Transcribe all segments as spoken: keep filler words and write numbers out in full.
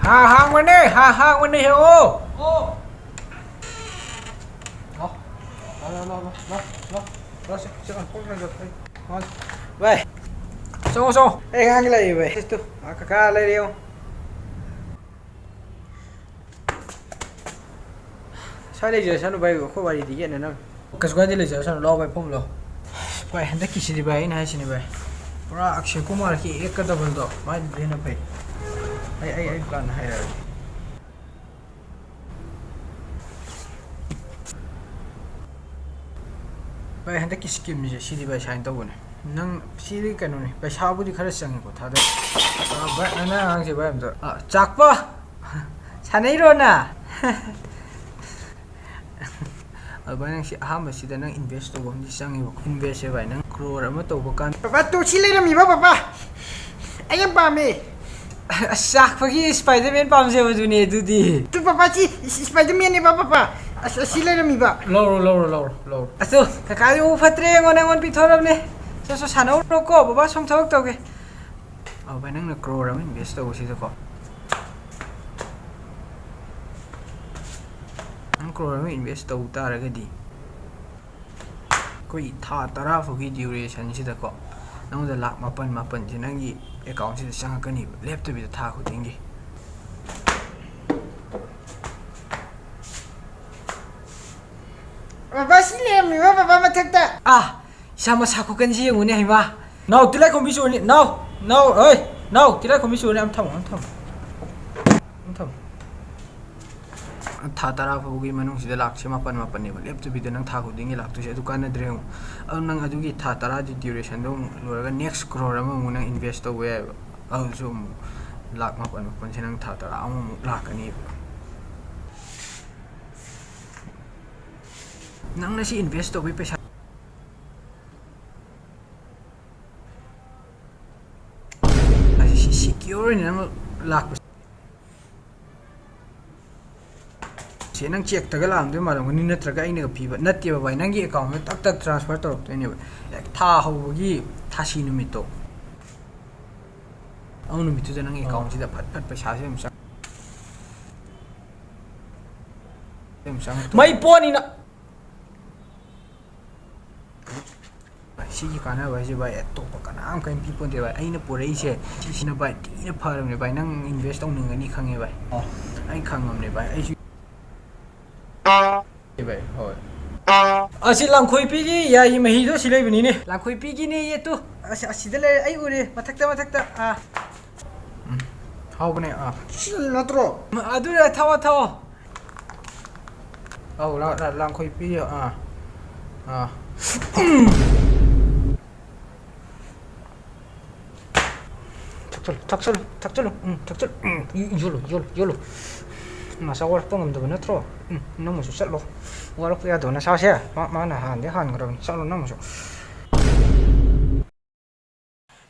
ꯍꯥ, ꯍꯥꯡꯕꯅꯦ, ꯍꯥ, ꯍꯥꯡꯕꯅꯦ, ꯍꯦꯛꯑꯣ꯫ ꯑꯣ꯫ ꯂꯥꯎ, ꯂꯥꯎ, ꯂꯥꯎ, ꯂꯥꯎ, ꯂꯥꯎ, ꯂꯥꯎ, ꯁꯤ, ꯁꯤ, ꯀꯣꯛ ꯁꯥꯏꯗꯣꯛ, ꯑꯩ, ꯍꯣꯏ꯫ ꯚꯥꯏ, ꯆꯪꯉꯣ, ꯆꯪꯉꯣ꯫ ꯑꯩ ꯑꯉꯥꯡꯒꯤ ꯂꯩꯔꯤ, ꯚꯥꯏ꯫ ꯁꯤꯁꯇꯨ, ꯑꯥ, ꯀꯀꯥ ꯂꯩꯔꯦ, ꯌꯦꯡꯉꯣ꯫ ꯁ꯭ꯋꯥꯏ ꯂꯩꯖꯔꯁꯅꯨ, ꯚꯥꯏ, ꯑꯩꯈꯣꯏ ꯋꯥꯔꯤꯗꯤ ꯌꯦꯠꯅ ꯅꯪ꯫ ꯀꯩꯁꯨ ꯀꯥꯏꯗꯦ, ꯂꯩꯖꯔꯁꯅꯨ꯫ ꯂꯥꯎ, ꯚꯥꯏ, ꯐꯝꯃꯨ ꯂꯥꯎ꯫ ꯚꯥꯏ, ꯍꯟꯗꯛꯀꯤꯁꯤꯗꯤ, ꯚꯥꯏ, ꯑꯩꯅ ꯍꯥꯏꯁꯤꯅꯤ, ꯚꯥꯏ, ꯄꯨꯔꯥ ꯑꯛꯁꯦ ꯀꯨꯃꯥꯔꯒꯤ ꯑꯦꯛ ꯀꯗꯕꯜꯗꯣ, ꯃꯥꯏꯗꯨꯗꯤ ꯍꯦꯟꯅ ꯐꯩ꯫ ꯑꯩ, ꯑꯩ, ꯑꯩ ꯄ꯭ꯂꯥꯟ ꯍꯥꯏꯔꯛꯑꯒꯦ꯫ ꯚꯥꯏ, ꯍꯟꯗꯛꯀꯤ ꯁ꯭ꯀꯤꯝꯁꯦ ꯁꯤꯗꯤ, ꯚꯥꯏ, ꯁꯥꯏꯟ ꯇꯧꯕꯅꯦ꯫ ꯅꯪ ꯁꯤꯗꯤ ꯀꯩꯅꯣꯅꯦ, ꯄꯩꯁꯥꯕꯨꯗꯤ ꯈꯔ ꯆꯪꯉꯤꯀꯣ ꯊꯥꯗ꯫ ꯑꯥ, ꯚꯥꯏ, ꯅꯪ ꯑꯉꯥꯡꯁꯦ, ꯚꯥꯏ, ꯑꯝꯇ, ꯑꯥ, ꯆꯥꯛꯄ! ꯁꯥꯟꯅꯩꯔꯣ ꯅ? ꯑꯗꯨ, ꯚꯥꯏ, ꯅꯪ ꯁꯤ ꯑꯍꯥꯟꯕꯁꯤꯗ ꯅꯪ ꯏꯟꯚꯦꯁ ꯇꯧꯕ ꯑꯃꯗꯤ ꯆꯪꯉꯦꯕꯀꯣ꯫ ꯏꯟꯚꯦꯁꯁꯦ, ꯚꯥꯏ, ꯅꯪ ꯀ꯭ꯔꯣꯔ ꯑꯃ ꯇꯧꯕ ꯀꯥꯟꯗ ꯄꯥꯄꯥ, ꯇꯨ ꯁꯤ ꯂꯩꯔꯝꯃꯤꯕ, ꯄꯥꯄꯥ? ꯑꯩ ꯌꯥꯝ ꯄꯥꯝꯃꯦ꯫ ꯑꯁ, ꯆꯥꯛꯄꯒꯤ ꯁ꯭ꯄꯥꯏꯗꯔꯃꯦꯟ ꯄꯥꯝꯖꯕꯗꯨꯅꯦ ꯑꯗꯨꯗꯤ꯫ ꯇꯨ, ꯄꯥꯄꯥ, ꯁꯤ ꯁ꯭ꯄꯥꯏꯗꯔꯃꯦꯟꯅꯦꯕ, ꯄꯥꯄꯥ꯫ ꯑꯁ, ꯑꯁꯤ ꯂꯩꯔꯝꯃꯤꯕ꯫ ꯂꯧꯔꯣ, ꯂꯧꯔꯣ, ꯂꯧꯔꯣ, ꯂꯧꯔꯣ꯫ ꯑꯁ, ꯀꯀꯥꯗꯤ ꯃꯕꯨꯛ ꯐꯠꯇ꯭ꯔꯦ, ꯌꯦꯡꯉꯣ, ꯅꯪꯉꯣꯟꯗ ꯄꯤꯊꯣꯔꯕꯅꯦ꯫ ꯆꯣ, ꯆꯣ, ꯁꯥꯟꯅꯧꯔꯣꯀꯣ, ꯕꯕꯥ ꯁꯣꯝ ꯊꯕꯛ ꯇꯧꯒꯦ꯫ ꯑꯧ, ꯚꯥꯏ, ꯅꯪꯅ ꯀ꯭ꯔꯣꯔ ꯑꯃ ꯏꯟꯚꯦꯁ ꯇꯧꯕꯁꯤꯗꯀꯣ, ꯅꯪ ꯀ꯭ꯔꯣꯔ ꯑꯃ ꯏꯟꯚꯦꯁ ꯇꯧ ꯇꯥꯔꯒꯗꯤ, ꯑꯩꯈꯣꯏ ꯊꯥ ꯇꯔꯥ ꯐꯥꯎꯒꯤ ꯗ꯭ꯌꯨꯔꯦꯁꯟꯁꯤꯗꯀꯣ, ꯅꯉꯣꯟꯗ ꯂꯥꯛ ꯃꯥꯄꯟ, ꯃꯥꯄꯟꯁꯦ ꯅꯪꯒꯤ ꯑꯦꯀꯥꯎꯟꯁꯤꯗ ꯆꯪꯉꯛꯀꯅꯤꯕ, ꯂꯦꯞꯇꯕꯤꯗ ꯊꯥ ꯈꯨꯗꯤꯡꯒꯤ꯫ ꯕꯕꯥ, ꯁꯤ ꯂꯩꯔꯝꯃꯤꯕ, ꯕꯕꯥ, ꯃꯊꯛꯇ꯫ ꯑꯥ, ꯏꯁꯥ ꯃꯁꯥ ꯈꯨꯀꯟꯁꯤ ꯌꯦꯡꯉꯨꯅꯦ, ꯍꯩꯃꯥ꯫ ꯅꯥꯎ, ꯇꯤꯜꯂꯥꯏꯈꯣꯝꯕꯤ ꯆꯨꯔꯅꯤ, ꯅꯥꯎ, ꯅꯥꯎ, ꯍꯩ, ꯅꯥꯎ, ꯇꯤꯜꯂꯥꯏꯈꯣꯝꯕꯤ ꯆꯨꯔꯅꯤ, ꯑꯝ ꯊꯝꯃꯣ, ꯑꯝ ꯊꯝꯃꯣ꯫ ꯑꯝ ꯊꯝꯃꯣ꯫ ꯊꯥ ꯇꯔꯥ ꯐꯥꯎꯒꯤ ꯃꯅꯨꯡꯁꯤꯗ ꯂꯥꯛꯁꯦ ꯃꯥꯄꯟ ꯃꯥꯄꯟꯅꯦꯕ ꯂꯦꯞꯇꯕꯤꯗ ꯅꯪ ꯊꯥ ꯈꯨꯗꯤꯡꯒꯤ ꯂꯥꯛꯇꯣꯏꯁꯦ, ꯑꯗꯨ ꯀꯥꯟꯅꯗ꯭ꯔꯦ ꯑꯃꯨꯛ꯫ ꯑꯗꯨ ꯅꯪ ꯑꯗꯨꯒꯤ ꯊꯥ ꯇꯔꯥꯗꯤ ꯗ꯭ꯌꯨꯔꯦꯁꯟꯗꯣ ꯑꯃꯨꯛ ꯂꯣꯏꯔꯒ next ꯀ꯭ꯔꯣꯔ ꯑꯃꯃꯨꯛ ꯅꯪ ꯏꯟꯚꯦꯁ ꯇꯧꯕ ꯌꯥꯏꯑꯕ꯫ ꯑꯗꯨꯁꯨ ꯑꯃꯨꯛ ꯂꯥꯛ ꯃꯥꯄꯟ ꯃꯥꯄꯟꯁꯦ ꯅꯪ ꯊꯥ ꯇꯔꯥ ꯑꯃꯃꯨꯛ ꯂꯥꯛꯀꯅꯤꯕ꯫ ꯅꯪꯅ ꯁꯤ ꯏꯟꯚꯦꯁ ꯇꯧꯕꯩ ꯄꯩꯁꯥ ꯑꯁꯤ ꯁꯤ ꯁꯤꯀ꯭ꯌꯣꯔ ꯑꯣꯏꯅ ꯅꯪ ꯂꯥꯛꯄꯁꯦ, ꯅꯪ ꯆꯦꯛꯇꯒ ꯂꯥꯛꯑꯝꯗꯣꯏ ꯃꯥꯜꯂꯝꯒꯅꯤ, ꯅꯠꯇ꯭ꯔꯒ ꯑꯩꯅꯒ ꯄꯤꯕ ꯅꯠꯇꯦꯕ, ꯚꯥꯏ꯫ ꯅꯪꯒꯤ ꯑꯦꯀꯥꯎꯟꯗ ꯇꯛ ꯇꯛ ꯇ꯭ꯔꯥꯟꯁꯐꯔ ꯇꯧꯔꯛꯇꯣꯏꯅꯦꯕ꯫ ꯍꯦꯛ ꯊꯥ ꯍꯧꯕꯒꯤ ꯊꯥꯁꯤ ꯅꯨꯃꯤꯠꯇꯣ, ꯑꯗꯨ ꯅꯨꯃꯤꯠꯇꯨꯗ ꯅꯪꯒꯤ ꯑꯣ꯫ ꯑꯦꯀꯥꯎꯟꯁꯤꯗ ꯐꯠ ꯐꯠ ꯄꯩꯁꯥꯁꯦ ꯑꯗꯨꯝ ꯆꯪ ꯃꯩ ꯄꯣꯟꯅꯤꯅ꯫ ꯁꯤꯒꯤ ꯀꯥꯟꯅꯕ ꯍꯥꯏꯁꯦ ꯚꯥꯏ, ꯑꯇꯣꯞꯄ ꯀꯅꯥꯝ ꯀꯔꯤꯝ ꯄꯤꯄꯣꯟꯇꯦ ꯚꯥꯏ꯫ ꯑꯩꯅ ꯄꯨꯔꯛꯏꯁꯦ ꯁꯤꯁꯤꯅ ꯚꯥꯏ ꯊꯤꯅ ꯐꯔꯕꯅꯦ ꯚꯥꯏ꯫ ꯅꯪ invest ꯇꯧꯅꯤꯡꯒꯅꯤ ꯈꯪꯉꯦ ꯚꯥꯏ꯫ ꯑꯣ, ꯑꯩ ꯈꯪꯉꯕꯅꯦ ꯚꯥꯏ꯫ ꯑꯩꯁꯨ ꯚꯥꯏ, ꯍꯣꯏ꯫ ꯑꯁꯤ ꯂꯥꯡꯈꯣꯏ ꯄꯤꯒꯤ ꯌꯥꯏ ꯃꯍꯤꯗꯣ ꯁꯤ ꯂꯩꯕꯅꯤꯅꯦ꯫ ꯂꯥꯡꯈꯣꯏ ꯄꯤꯒꯤꯅꯦ ꯌꯦ ꯇꯨ꯫ ꯑꯁꯤ, ꯑꯁꯤꯗ ꯂꯩꯔꯦ, ꯑꯩ ꯎꯔꯦ꯫ ꯃꯊꯛꯇ, ꯃꯊꯛꯇ꯫ ꯑꯥ꯫ ꯎꯝ, ꯍꯥꯎꯕꯅꯦ꯫ ꯑꯥ꯫ ꯁꯤ ꯅꯠꯇ꯭ꯔꯣ? ꯑꯗꯨꯅ ꯊꯛꯑꯣ, ꯊꯛꯑꯣ꯫ ꯑꯧ, ꯂꯥ-, ꯂꯥ-, ꯂꯥꯡꯈꯣꯏ ꯄꯤꯌꯣ꯫ ꯑꯥ꯫ ꯑꯥ꯫ ꯊꯛꯆꯜꯂꯨ, ꯊꯛꯆꯜꯂꯨ, ꯊꯛꯆꯜꯂꯨ꯫ ꯎꯝ, ꯊꯛꯆꯜꯂꯨ꯫ ꯎꯝ, ꯏ-, ꯌꯣꯜꯂꯨ, ꯌꯣꯜꯂꯨ, ꯌꯣꯜꯂꯨ꯫ ꯅꯁꯥ ꯋꯥꯔꯛꯄ ꯉꯝꯗꯕ ꯅꯠꯇ꯭ꯔꯣ? ꯎꯝ, ꯅꯪꯕꯨꯁꯨ ꯆꯠꯂꯣ꯫ ꯋꯥꯔꯛꯄ ꯌꯥꯗꯕ ꯅꯁꯥꯁꯦ꯫ ꯃꯥ-, ꯃꯥꯅ ꯍꯥꯟꯗꯤ ꯍꯥꯟꯈ꯭ꯔꯕꯅꯤ꯫ ꯆꯠꯂꯣ ꯅꯪꯕꯨꯁꯨ꯫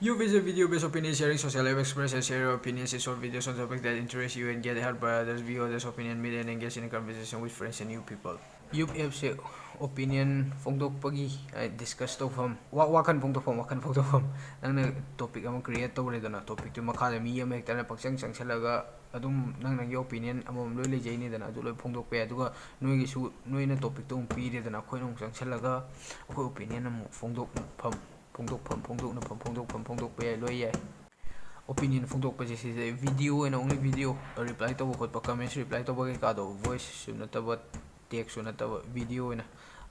You visit video based opinion sharing, social life express and share your opinions in short videos on topics that interest you and get help by others view others' opinion, meet and engage in a conversation with friends and new people. YouTube app say opinion ꯐꯣꯡꯗꯣꯛꯄꯒꯤ, ꯑ, discuss ꯇꯧꯐꯝ, ꯋꯥ-, ꯋꯥꯈꯜ ꯐꯣꯡꯗꯣꯛꯐꯝ, ꯋꯥꯈꯜ ꯐꯣꯡꯗꯣꯛꯐꯝ꯫ ꯅꯪꯅ topic ꯑꯃ create ꯇꯧꯔꯦꯗꯅ, topic two ꯃꯈꯥꯗ ꯃꯤ ꯑꯃ ꯍꯦꯛꯇꯅ ꯄꯪꯆꯪ ꯆꯪꯁꯜꯂꯒ ꯑꯗꯨꯝ ꯅꯪ ꯅꯪꯒꯤ opinion ꯑꯃꯃꯝ ꯂꯣꯏ ꯂꯩꯖꯩꯅꯤꯗꯅ, ꯑꯗꯨ ꯂꯣꯏ ꯐꯣꯡꯗꯣꯛꯄ ꯌꯥꯏ꯫ ꯑꯗꯨꯒ ꯅꯣꯏꯒꯤꯁꯨ, ꯅꯣꯏꯅ topic ꯇꯨ ꯑꯃꯨꯛ ꯄꯤꯔꯦꯗꯅ, ꯑꯩꯈꯣꯏꯅ ꯑꯃꯨꯛ ꯆꯪꯁꯜꯂꯒ ꯑꯩꯈꯣꯏ opinion ꯑꯃꯨꯛ ꯐꯣꯡꯗꯣꯛꯐꯝ, ꯐꯣꯡꯗꯣꯛꯐꯝ, ꯐꯣꯡꯗꯣꯛꯅꯐꯝ, ꯐꯣꯡꯗꯣꯛꯐꯝ, ꯐꯣꯡꯗꯣꯛꯄ ꯌꯥꯏ, ꯂꯣꯏ ꯌꯥꯏ꯫ Opinion ꯐꯣꯡꯗꯣꯛꯄꯁꯦ ꯁꯤꯁꯦ video ꯑꯣꯏꯅ, only video reply ꯇꯧꯕ ꯈꯣꯠꯄ, comments reply ꯇꯧꯕ ꯀꯩꯀꯥꯗꯣ, voice ꯁꯨ ꯅꯠꯇꯕ, text ꯁꯨ ꯅꯠꯇꯕ, video ꯑꯣꯏꯅ,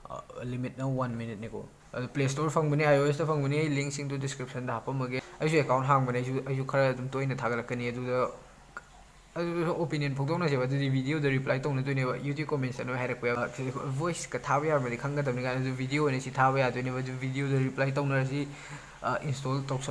ꯑ, limit ꯅ one minute ꯅꯤꯀꯣ꯫ ꯑꯗꯣ Play Store ꯐꯪꯕꯅꯤ, iOS ꯇ ꯐꯪꯕꯅꯤ, ꯑꯩ link ꯁꯤꯡꯗꯨ description ꯗ ꯍꯥꯞꯄꯝꯃꯒꯦ꯫ ꯑꯩꯁꯨ account ꯍꯥꯡꯕꯅꯦ, ꯑꯩꯁꯨ, ꯑꯩꯁꯨ ꯈꯔ ꯑꯗꯨꯝ ꯇꯣꯏꯅ ꯊꯥꯒꯠꯂꯛꯀꯅꯤ꯫ ꯑꯗꯨꯗ, ꯑꯗꯨꯗ opinion ꯐꯣꯡꯗꯣꯛꯅꯁꯦꯕ꯫ ꯑꯗꯨꯗꯤ video ꯗ reply ꯇꯧꯅꯗꯣꯏꯅꯦꯕ꯫ YouTube comments ꯇ ꯅꯣꯏ ꯍꯥꯏꯔꯛꯄ ꯌꯥꯕ꯫ Voice ꯀ ꯊꯥꯕ ꯌꯥꯔꯝꯃꯗꯤ ꯈꯪꯒꯗꯕꯅꯤ ꯀꯥꯏꯅ, ꯑꯗꯨ video ꯑꯣꯏꯅ ꯁꯤ ꯊꯥꯕ ꯌꯥꯗꯣꯏꯅꯦꯕ꯫ ꯑꯗꯨ video ꯗ reply ꯇꯧꯅꯔꯁꯤ꯫ ꯑ, install ꯇꯧꯁꯜꯂꯣ꯫